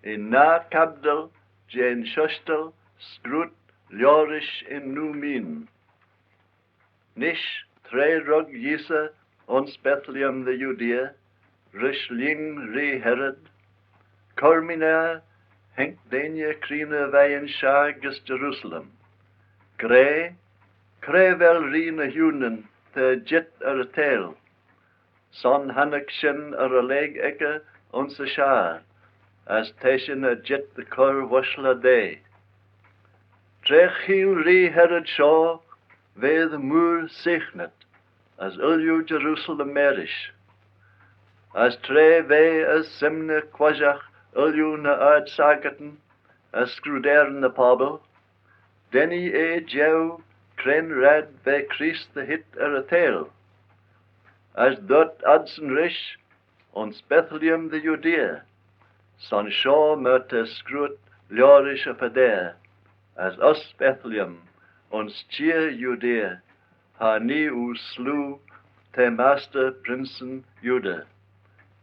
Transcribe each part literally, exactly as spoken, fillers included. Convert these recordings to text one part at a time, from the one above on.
Yn nah cabdil jeh'n chushtal scruit liorish yn Noomeen. Nish, tra rug Yeesey ayns Bethlehem dy Yudea, rish lhing Ree Herod, cur-my-ner haink deiney creeney veih'n shagh gys Jerusalem, gra, Cre vel Ree ny Hewnyn ta jeet er y theihll? Son honnick shin y rollage echey ayns y shiar, as ta shin er jeet dy chur ooashley da. Tra cheayll Ree Herod shoh, v'eh dy mooar seaghnit, as ooilley Jerusalem marish. As tra v'eh er symney quashagh ooilley ny ard-saggyrtyn as scrudeyryn ny pobble, dennee eh jeu cre'n raad va Creest dy heet er y theihll. As dooyrt adsyn rish, Ayns Bethlehem dy Yudea, son shoh myr ta scruit liorish y phadeyr, as uss Bethlehem, ayns çheer Yudea, cha nee oo sloo ta mastey princeyn Yuda.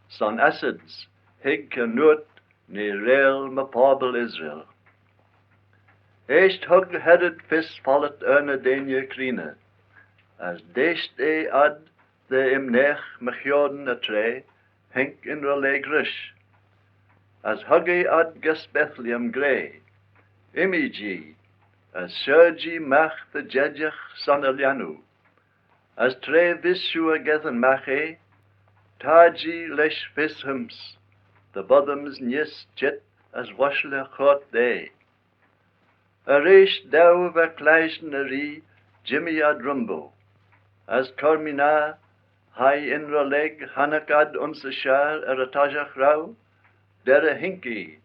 Son assyds, hig cha nooit nee reill my pobble Israel. Eisht hug Herod fys follit er ny deiney creeney, as deisht eh ad dy imneagh mychione y traa haink yn rollage rish. As hug eh ad gys Bethlehem gra, Immee jee, as shir jee magh dy jeidjagh son y lhiannoo. As tra vees shiu er gheddyn magh eh, tar jee lesh fys hym's, dy voddym's neesht çheet as ooashley choyrt da. Erreish daue va clashtyn y ree jimmee ad rhymboo, as cur-my-ner, hie yn rollage honnick ad ayns y shiar er y toshiaght roue, derrey haink ee,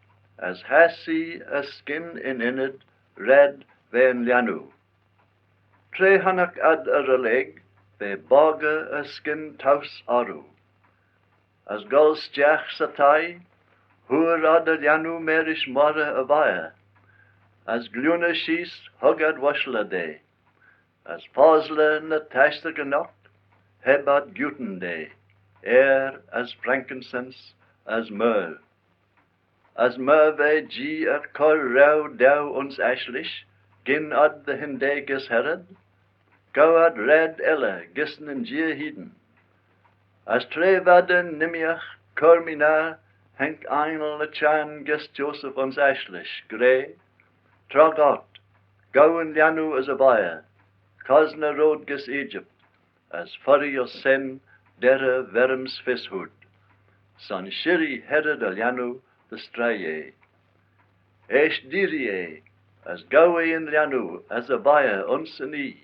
as hass ee erskyn yn ynnyd raad va'n lhiannoo. Tra honnick ad y rollage, va boggey erskyn towse orroo. As goll stiagh 'sy thie, hooar ad y lhiannoo marish moghrey y viyr, as gliooney sheese hug ad ooashley da, as fosley ny tashtaghyn oc heb ad giootyn da, airh as frankincense as myrrh. As myr va Jee er cur raaue daue ayns ashlish, gyn ad dy hyndaa gys Herod, ghow ad raad elley gys nyn jeer hene. As tra v'ad er n'immeeaght, cur-my-ner, haink ainle y Çhiarn gys Joseph ayns ashlish, gra, Trog ort, gow yn lhiannoo as y viyr, cosney royd gys Egypt, as fuirree uss shen derrey verrym's fys hood, son shirree Herod y lhiannoo dy stroie eh. Eisht dirree eh, as gow eh yn lhiannoo as y viyr ayns yn oie,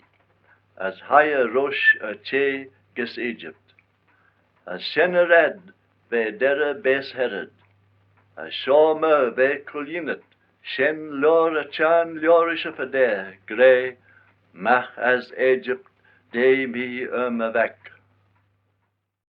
as hie eh roish er-chea gys Egypt. As shen y raad va derrey baase Herod. As shoh myr va cooilleenit shen loayr y Çhiarn liorish y phadeyr, gra, Magh ass Egypt, deie mee er my vac.